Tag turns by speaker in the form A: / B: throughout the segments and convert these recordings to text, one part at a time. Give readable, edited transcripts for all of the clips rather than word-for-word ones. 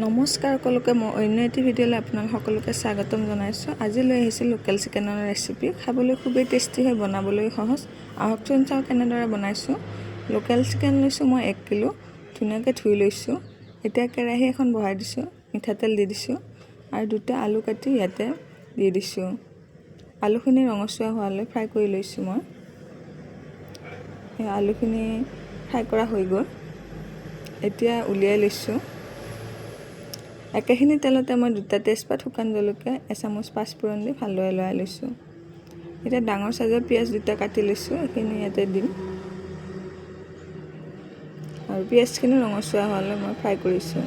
A: নমস্কাৰ সকলোকে, মই অন্য এটি ভিডিঅ'লৈ আপোনালোক সকলোকে স্বাগতম জনাইছোঁ। আজি লৈ আহিছোঁ লোকেল চিকেনৰ ৰেচিপি। খাবলৈ খুবেই টেষ্টি হয়, বনাবলৈ সহজ। আহকচোন চাওঁ কেনেদৰে বনাইছোঁ। লোকেল চিকেন লৈছোঁ মই 1 কিলো। ধুনীয়াকৈ ধুই লৈছোঁ। এতিয়া কেৰাহী এখন বহাই দিছোঁ, মিঠাতেল দি দিছোঁ আৰু দুটা আলু কাটি ইয়াতে দি দিছোঁ। আলুখিনি ৰঙচুৱা হোৱালৈ ফ্ৰাই কৰি লৈছোঁ মই। এই আলুখিনি ফ্ৰাই কৰা হৈ গ'ল, এতিয়া উলিয়াই লৈছোঁ। একেখিনি তেলতে মই দুটা তেজপাত, শুকান জলকীয়া, এচামুচ পাঁচফোৰণ দি ভালদৰে লৰাই লৈছোঁ। এতিয়া ডাঙৰ চাইজৰ পিঁয়াজ দুটা কাটি লৈছোঁ, এইখিনি ইয়াতে দিম আৰু পিঁয়াজখিনি ৰঙচুৱা হোৱালৈ মই ফ্ৰাই কৰিছোঁ।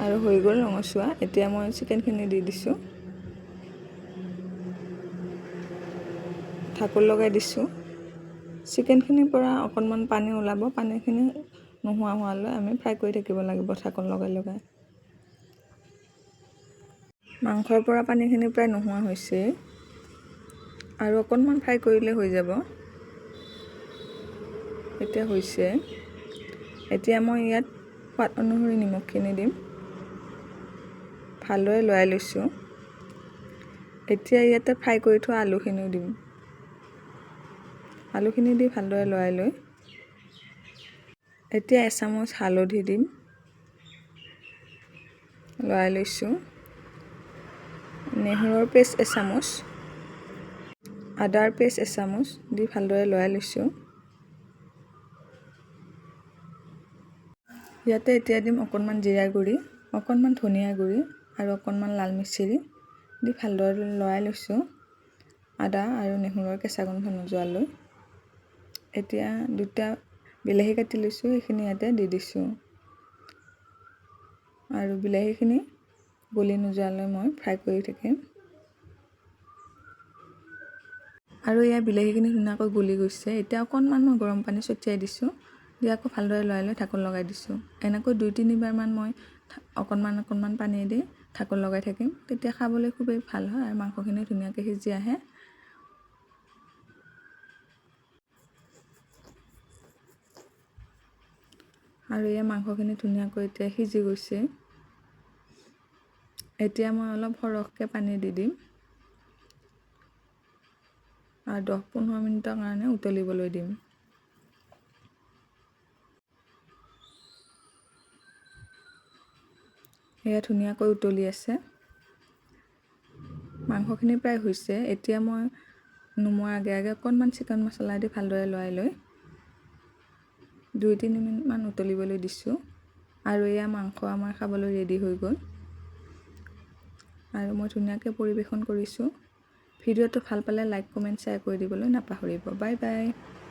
A: আৰু হৈ গ'ল ৰঙচুৱা। এতিয়া মই চিকেনখিনি দি দিছোঁ, ঢাকোন লগাই দিছোঁ। চিকেনখিনিৰ পৰা অকণমান পানী ওলাব। পানীখিনি নোহোৱা হোৱালৈ আমি ফ্ৰাই কৰি থাকিব লাগিব ঢাকোন লগাই লগাই। মাংসৰ পৰা পানীখিনি প্ৰায় নোহোৱা হৈছে আৰু অকণমান ফ্ৰাই কৰিলে হৈ যাব। এতিয়া হৈছে। এতিয়া মই ইয়াত সোৱাদ অনুসৰি নিমখখিনি দিম। ভালদৰে লৰাই লৈছোঁ। এতিয়া ইয়াতে ফ্ৰাই কৰি থোৱা আলুখিনিও দিম। আলুখিনি দি ভালদৰে লৰাই লৈ এতিয়া এচামুচ হালধি দিম। লৰাই লৈছোঁ। নহৰুৰ পেষ্ট এচামুচ, আদাৰ পেষ্ট এচামুচ দি ভালদৰে লৰাই লৈছোঁ। ইয়াতে এতিয়া দিম অকণমান জিৰা গুড়ি, অকণমান ধনিয়া গুড়ি আৰু অকণমান লাল মিচিৰি দি ভালদৰে লৰাই লৈছোঁ, আদা আৰু নহৰুৰ কেঁচা গোন্ধ নোযোৱালৈ। এতিয়া দুটা বিলাহী কাটি লৈছোঁ, সেইখিনি ইয়াতে দি দিছোঁ আৰু বিলাহীখিনি গলি নোযোৱালৈ মই ফ্ৰাই কৰি থাকিম। আৰু ইয়াৰ বিলাহীখিনি ধুনীয়াকৈ গলি গৈছে। এতিয়া অকণমান মই গৰম পানী ছটিয়াই দিছোঁ। দি আকৌ ভালদৰে লৰাই লৈ ঢাকোন লগাই দিছোঁ। এনেকৈ দুই তিনিবাৰমান মই অকণমান অকণমান পানী দি ঢাকোন লগাই থাকিম। তেতিয়া খাবলৈ খুবেই ভাল হয় আৰু মাংসখিনি ধুনীয়াকৈ সিজি আহে। আৰু এই মাংসখিনি ধুনীয়াকৈ এতিয়া সিজি গৈছে। এতিয়া মই অলপ সৰহকৈ পানী দি দিম আৰু 10-15 মিনিটৰ কাৰণে উতলিবলৈ দিম। এয়া ধুনীয়াকৈ উতলি আছে। মাংসখিনি প্ৰায় হৈছে। এতিয়া মই নুমোৱাৰ আগে আগে অকণমান চিকেন মছলা দি ভালদৰে লৰাই লৈ 2-3 মিনিটমান উতলিবলৈ দিছোঁ। আৰু এয়া মাংস আমাৰ খাবলৈ ৰেডি হৈ গ'ল আৰু মই ধুনীয়াকৈ পৰিৱেশন কৰিছোঁ। ভিডিঅ'টো ভাল পালে লাইক, কমেণ্ট, শ্বেয়াৰ কৰি দিবলৈ নাপাহৰিব। Bye bye.